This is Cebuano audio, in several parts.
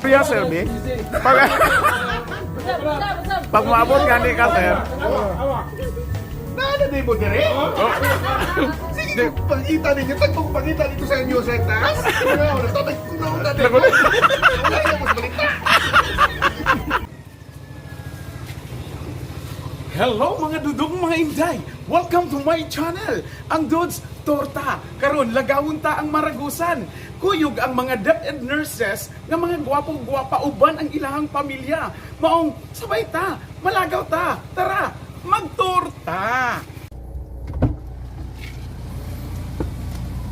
Kuya, sir, B. Pag maabot gani ka, sir. Nana di mo dire? Oh. Sige, pangita ninyo. Tagpong pangita dito sa inyo sa taas. Ano, natatag ko na una din. Wala yung mas balita. Hello, mga dudong, mga inday! Welcome to my channel, ang Dudes Torta. Karon lagawon ta ang Maragusan. Kuyog ang mga DepEd nurses nga mga gwapong-gwapa uban ang ilahang pamilya. Maong sabay ta, malagaw ta. Tara, magtorta!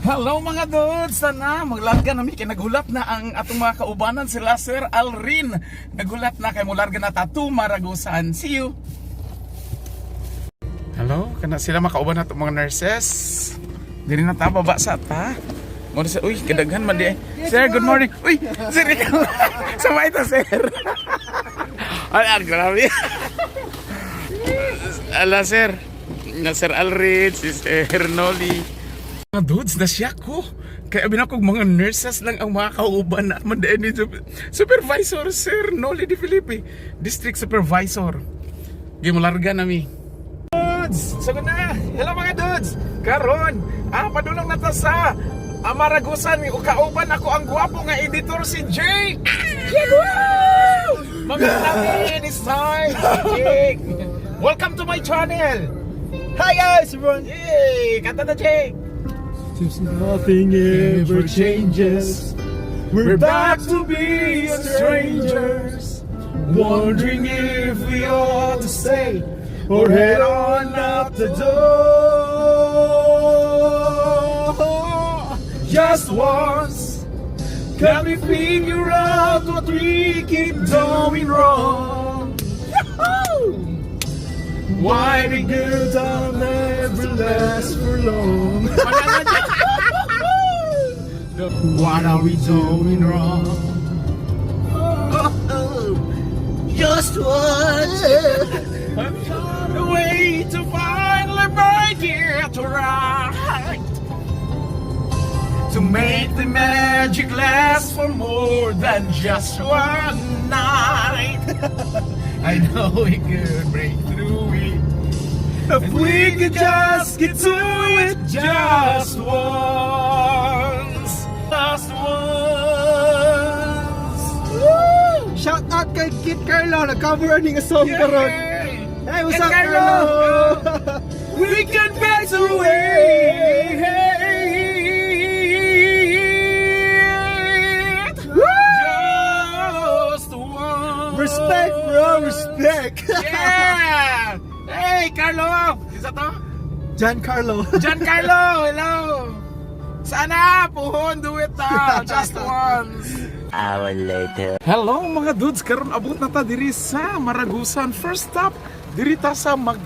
Hello, mga dudes! Sana maglarga na mi kay naghulat na ang atong mga kaubanan, sila Sir Alrin. Naghulat na kay mularga na ta to Maragusan. See you! Hello, kana sila makauban nato mga nurses. Diri na ta baba sa ta. Mo sa, uy, kadaghan man di. Eh. Sir, good morning. Uy, sir, ikaw. Sabay ta, sir. Ay, ah, grabe. Ala, sir. Na Sir Alred, si Sir Nolly. Mga dudes, nasya ko. Kaya abi ko mga nurses lang ang mga kauban na man ni Supervisor Sir Nolly Di Felipe, District Supervisor. Gimularga nami. Dudes! Sagot na! Hello, mga dudes! Karon, padulong na ta sa Amaragusan, kauban ako ang gwapo nga editor, si Jake! Jake! Woo! Mga namin is time, si Jake! Welcome to my channel! Hi guys, everyone. Yay! Kanta na, Jake! Since nothing ever changes, we're back to be strangers, wondering if we ought to stay or head on out the door. Just once, can we figure out what we keep doing wrong? Yahoo! Why the good time never lasts for long? What are we doing wrong? Just once the way to finally break it right, to make the magic last for more than just one night. I know we could break through it If we could just get to it just once. Just once. Woo! Shout out kay Kit Carlo, nag-cover ni nga song karon. Yay! Hey, what's Kit up, Carlo? Carlo? We can get away. Just once. Respect, bro, respect. Yeah! Hey, Carlo! Isa to? John Carlo. John Carlo, hello! Sana, puhon, do it ta! Just once! Hour later. Hello, mga dudes, karon abot na ta diri sa Maragusan. First stop diri ta sa mag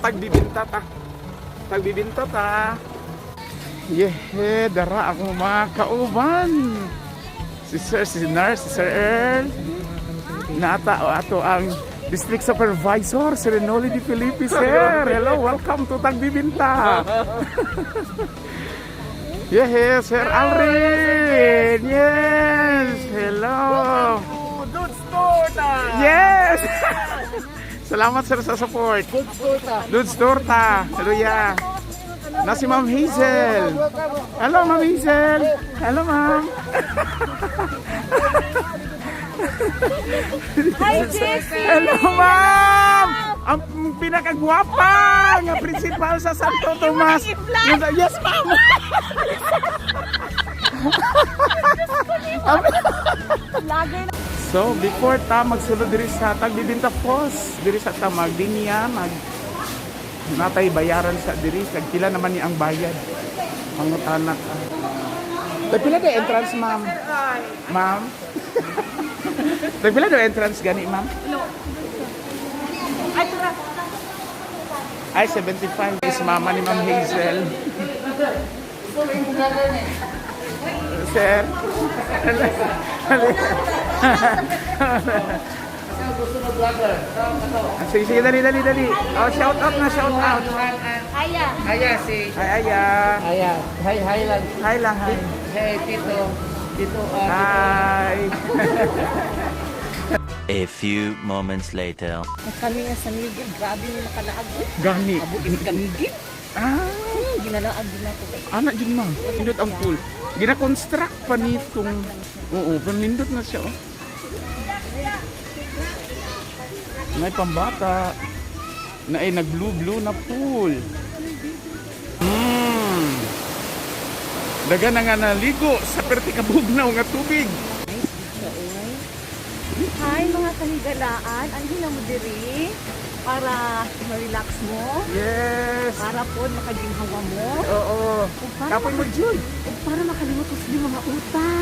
tagbibinta ta. Tagbibinta ta. Yeah, dara ako mga kauban. Si Sir, si Nurse, si Sir Earl. Nata o ato ang District Supervisor, Sir Noli Di Felipe, sir. Hello, welcome to Tagbibinta. Yeah, Sir Alrin. Yes, hello. Dudes Torta! Yes! Salamat, sir, sa support. Dudes Torta. Dudes Torta. Hallelujah. Na si Ma'am Hazel. Hello, Ma'am Hazel. Hello, Ma'am. Hi, Jessie! Hello, Ma'am. Ang pinakagwapa nga principal sa Santo Tomas. Yes, ma'am. Lagi na. So, before ta magsulod diri sa Tagbibinta Falls, diri sa ta magdinya, mag natay bayaran sa diri kag pila naman ni ang bayad. Pangutana ka. Tag pila do entrance, ma'am? Ma'am? Tag pila do entrance gani, ma'am? Ay, tara. Ay, 75 is mama ni Ma'am Hazel. Sir. Sige, sige, dali, dali, dali. Oh, shout out na, shout out. Aya. Aya si Hi, Aya. Aya. Hi, hi lang. Hi lang, hi. Hey, Tito. Dito, Hi! A few moments later. Kami nga sa Miguel, grabe ni makalaag. Gani. Abo ini kamigil. Ah, Ginalaag din ako. anak yun ma'am. Nindot ang pool. Gina-construct pa nitong. Oo, pero nindot na siya oh. May pambata. Na ay nag-blue-blue na pool. Daga na nga naligo sa perti kabugnaw nga tubig. Nice siya, oy. Hi mga kahigalaan, ang hina mo diri para ma-relax mo, Yes. para po makaginhawa mo, Oo. ug para, Kapoy mo Jud. ug para makalimot sa inyong mga utang.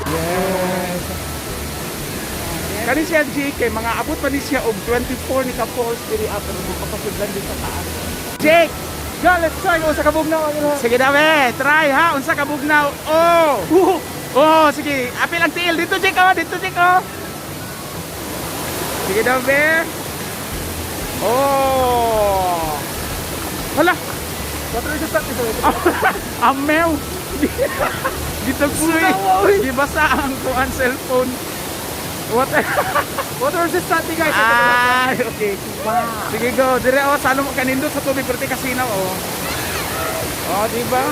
Yes. Kani siya JK, mga abot pa ni siya og 24 ni ka falls diri up pero kapasudlan din sa taas. Jake, Go, let's try. Unsa ka bugnaw. Sige daw eh, try ha, unsa ka bugnaw. Oh. Oh, sige, apil ang tiil dito Jake oh, dito Jake oh. Sige daw be. Oh. Hala, Water resistant ito. amew. Gitagsuy. Gibasa ang kuan cellphone. What? Water resistant ni guys. Ay, okay. Sige go, dire oh, salo mo kanindot sa tubig perti kasino oh. Oh, di ba?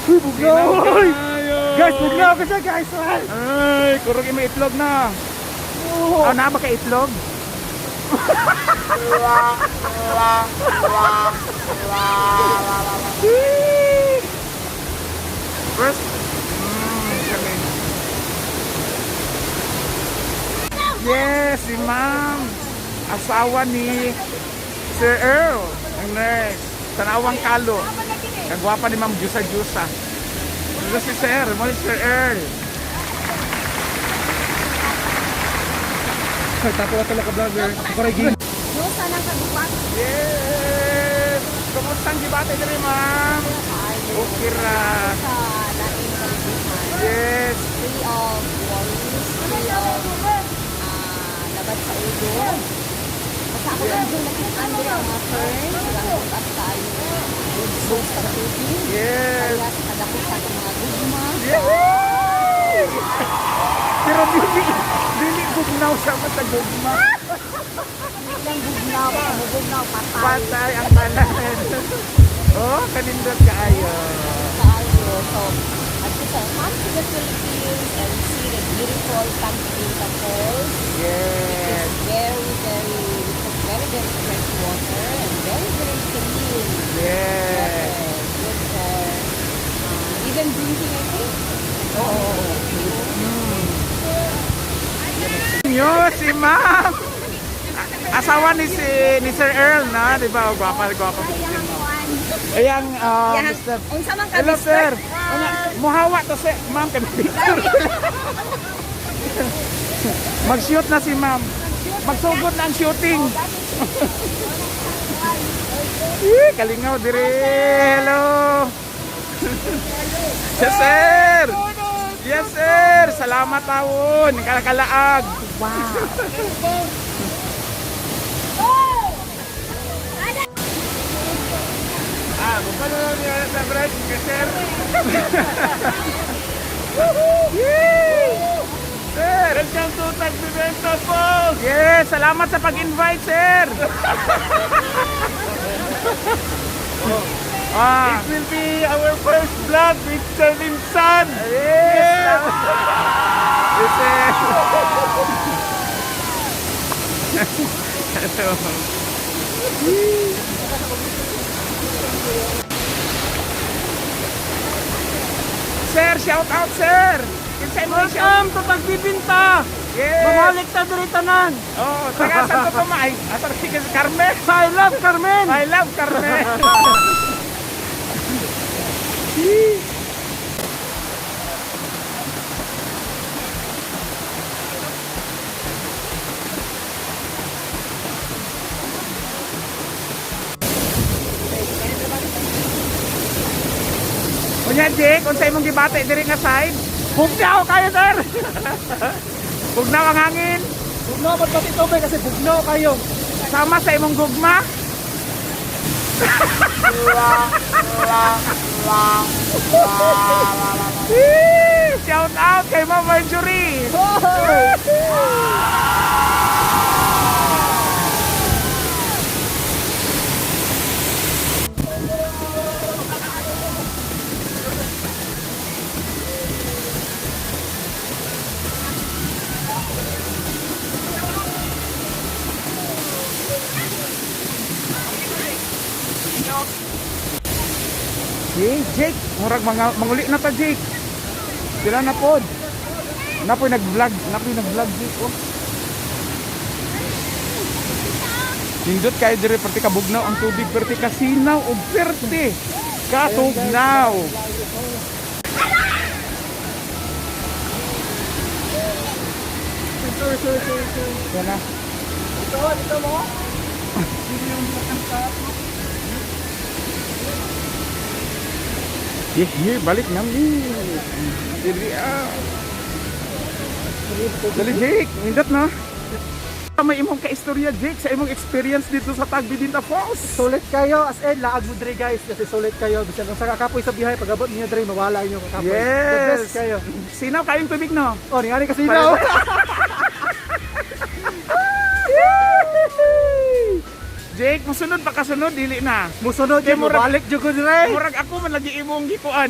Uy, bugnaw. Uy. Kayo. Guys, bugnaw kasi guys. Ay. Ay, kurog mo itlog na. Oh. Oh, na ba ka itlog? First, kami. Yes, si ma'am. Asawa ni Sir Earl, ang nurse. Tanawang kalo. Kagwapa ni Ma'am Jusa Jusa. Ito si Sir, mo ni Sir Earl. Tapo ka talaga vlogger. Para game. No, sana kagupat. Yes! Kumusta ang gibate diri, ma'am? Okay ra. Sa laing kalibutan. Yes. Free of worries, free of labat sa ulo. Basta ako lang doon nakitaan din ang mga ferns, wala akong taas tayo. Good source sa tubig. Yes. Kaya sa kadako sa atong mga gugma. Yes! Pero dili dili gugnaw sa sa gugma. Biglang gugnaw, mugugnaw, patay. Patay ang tanan. Oh, kanindot kaayo. Kaayo. So, at sa come to the Philippines and see the beautiful Tagbilinta Falls. Yes. It's very, very, it has very, very fresh water and very, very clean. Yes. Water. Good for even drinking, I think. Yo, si ma'am. Asawa ni si ni Sir Earl na, di ba? Oh, Gwapa, gwapa. Ayang, Mr. Unsa man ka, Hello, Mr. sir. Ano, muhawa to si ma'am kay picture. Mag-shoot na si ma'am. Magsugod na ang shooting. Eh, kalingaw dire. Hello. Yes, sir. Yes, sir. Salamat taon. Kalakalaag. Wow. Ah, bukalo na niya sa bread, sir. Sir! Welcome to Tagbibenta po! Yes, salamat sa pag-invite, sir! Ah. It will be our first vlog with Sir Linsan. Yes! Yes, sir! Sir, shout out, sir! Kinsay mo shout Welcome to Tagbibinta. Yes! Mamalik ta diri tanan. Oh, taga Santo Tomas. Ay, asa rin kasi Carmen. Sa I love Carmen. I love Carmen. Unya Jake, unsay imong gibati diri nga side? Bugnaw kayo sir. Bugnaw ang hangin. Bugnaw ba't pati tubig kasi bugnaw kayo. Sama sa imong gugma. Shout out kay Ma'am Marjorie! Okay, Jake, murag mga manguli na ta, Jake. Sila na pod. Napoy nag-vlog, napoy nag-vlog, Jake, oh. Nindot kayo dire perti kabugnaw ang tubig, perti kasinaw og perti katugnaw. Sorry, sorry, sorry, sorry. Yan na. Ito, dito mo. Yeah, here, balik nami. Dili ah. Dali, Jake, nindot na. May imong kaistorya, Jake, sa imong experience dito sa Tagbibinta Falls. Sulit kayo as in laag mo dre, guys, kasi sulit kayo bisan kung sa kakapoy sa biyahe pag abot niyo dre mawala inyo kakapoy. The best Yes. kayo. Sinaw kayong tubig, no? Oh, ningali kasi na. Jake, musunod pa kasunod, dili na. Musunod Kay jud mo balik jud ko dre. Murag ako man lagi imong gikuan.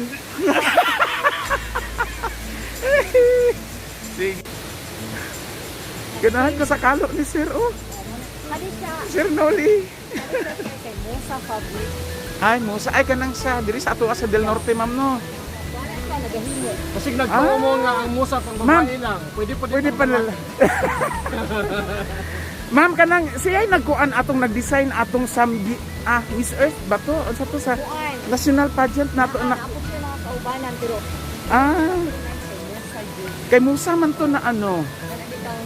Sige. Ganahan ko sa kalo ni Sir, oh. Kadi siya, Sir Noli. kay Musa Fabric. Ay, Musa, ay kanang sa diri sa ato sa Del Norte, ma'am, no. Wala siya nagahimo. Kasi nagtuo mo nga ang musa pang Ma'am. babae lang. Pwede pa Pwede pa lala. Ma'am, kanang siya ay nagkuan atong nag-design atong sambi Miss Earth ba to? Unsa to sa Kuan. national pageant nato na Ako siya mga kaubanan pero kay Musa jud. kay Musa man to na ano. Kana bitang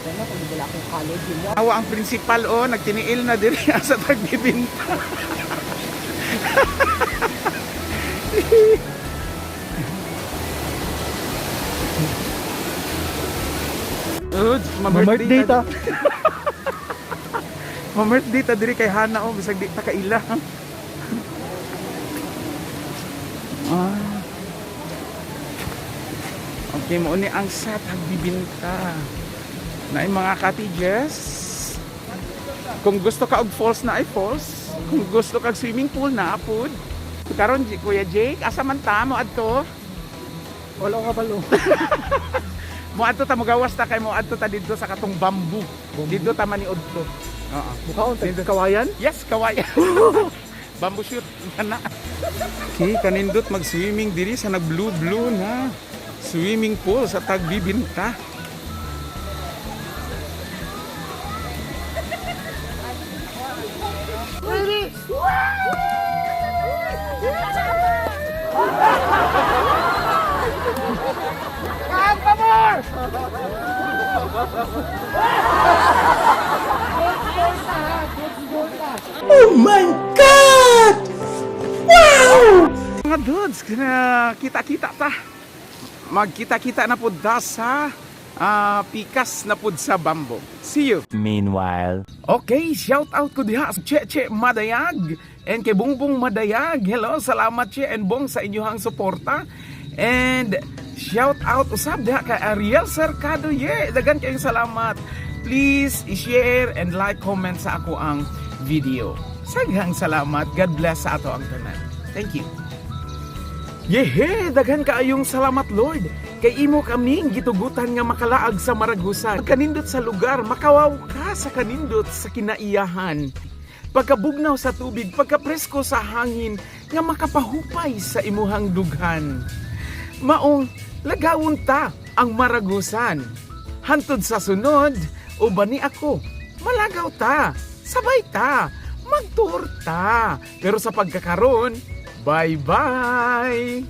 ano kung di wala akong college yun. Awa ang principal, oh, nagtiniil na diri sa tagbibinta. Uds, Ma-birthday ta. Ma-birthday ta diri kay Hana, oh, bisag di ta kaila. Ah. Okay, mo ni ang sa tagbibinta. Na yung mga cottages. Kung gusto ka og falls na ay falls. Kung gusto ka og swimming pool na apod. Karon Kuya Jake, asa man ta mo adto? Wala ko kabalo. Mo adto ta mogawas ta kay mo adto ta didto sa katong bamboo. Didto ta maniud to. Oo. Mukaon tag kawayan. Yes, kawayan. Bamboo shoot na. Okay, kanindot mag-swimming diri sa nag-blue blue na swimming pool sa Tagbibinta. Mga dudes, kita-kita ta. Magkita-kita na pud ta sa pikas na pud sa bambo. See you. Meanwhile. Okay, shout out ko diha sa Cheche Madayag and kay Bongbong Madayag. Hello, salamat Che and Bong sa inyong suporta. And shout out usab diha kay Ariel Cercado. Yeah, dagan kayong salamat. Please i-share and like, comment sa ako ang video. Saghang salamat. God bless sa ato ang tanan. Thank you. Yehe, daghan kaayong salamat, Lord. Kay imo kaming gitugutan nga makalaag sa Maragusan. Kanindot sa lugar, makawaw ka sa kanindot sa kinaiyahan. Pagkabugnaw sa tubig, pagkapresko sa hangin, nga makapahupay sa imuhang dughan. Maong lagawon ta ang Maragusan. Hantod sa sunod, uban ni ako, malagaw ta, sabay ta, magtuor ta. Pero sa pagkakaroon, bye-bye!